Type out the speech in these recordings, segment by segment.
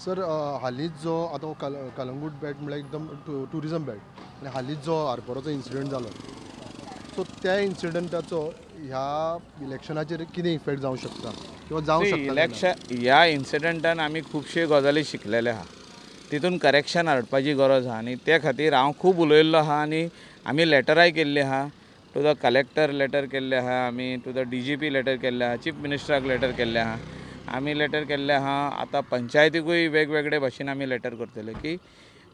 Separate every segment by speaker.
Speaker 1: Sir, हालींच जो आतां कलंगूट बेल्ट म्हळ्यार एकदम ट्युरिजम बेल्ट आनी हालींच जो आरपोराचो इन्सिडंट जालो, सो त्या इन्सिडंटाचो ह्या इलेक्शनाचेर कितें इफेक्ट जावं शकता किंवा जावं शकता काय ना?
Speaker 2: इलेक्शन, ह्या इन्सिडंटान आमी खुबशे गजाली शिकलेले आहा. तितून करेक्शन हाडपाची गरज आहा आनी ते खातीर हांव खूब उलयल्लो आहा आनी आमी लेटराय केल्ली आहा. टू the collector letter केल्ले आहा आमी, to the DGP letter केल्ले आहा, चीफ मिनिस्टराक लेटर केल्ले आहा आमी, लेटर केल्ले आहा. आतां पंचायतीकूय वेगवेगळे भाशेन आमी लेटर करतले की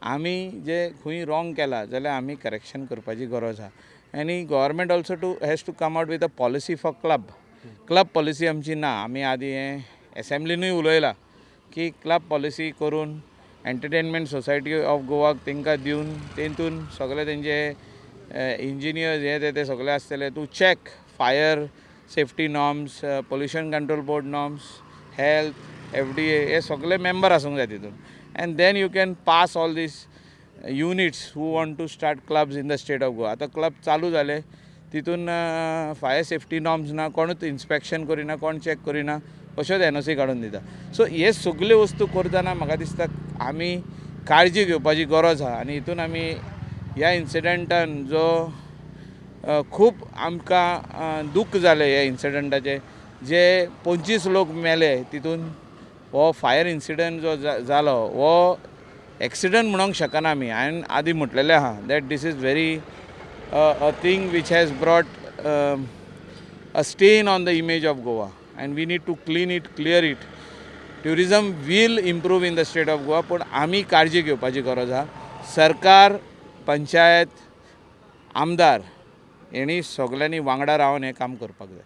Speaker 2: आमी जे खंय रॉंग केला जाल्यार आमी करेक्शन करपाची गरज आहा. आनी government also to has to come out with a policy for club. Club policy आमची ना. आमी आदी हें एसेंब्लिनूय उलयलां की क्लब पॉलिसी करून एंटरटेनमेंट सोसायटी ऑफ गोवाक तांकां दिवन, तेतून सगळे तेंचे इंजिनियर्स हे ते ते सगळे आसतले to check fire safety norms, pollution control board norms, health, FDA, हे सगळे मेंबर आसूंक जाय तितून and then you can pass all these units who want to start clubs in the state of Goa. आतां क्लब चालू जाले, तितून fire safety norms ना, कोणूच इन्स्पेक्शन करिना, कोण चॅक करिना, अश्योच एनओसी काडून दिता. सो हे सगल्यो वस्तू करतना म्हाका दिसता आमी काळजी घेवपाची गरज आहा. आनी हितून आमी ह्या इन्सिडंटान जो खूब आमकां दूख जालें ह्या इन्सिडंटाचें, जे 25 लोक मेले तितून, हो फायर इन्सिडंट जो जालो हो एक्सिडंट म्हणूंक शकना आमी. हांवें आदीं म्हटलेलें आहा that this is very a thing which has brought a stain on the image of Goa and we need to clean it, clear it. Tourism will improve in the state of Goa, पूण आमी काळजी घेवपाची गरज आहा. सरकार, पंचायत, आमदार हेणी सगल्यांनी वांगडा रावन हें काम करपाक जाय.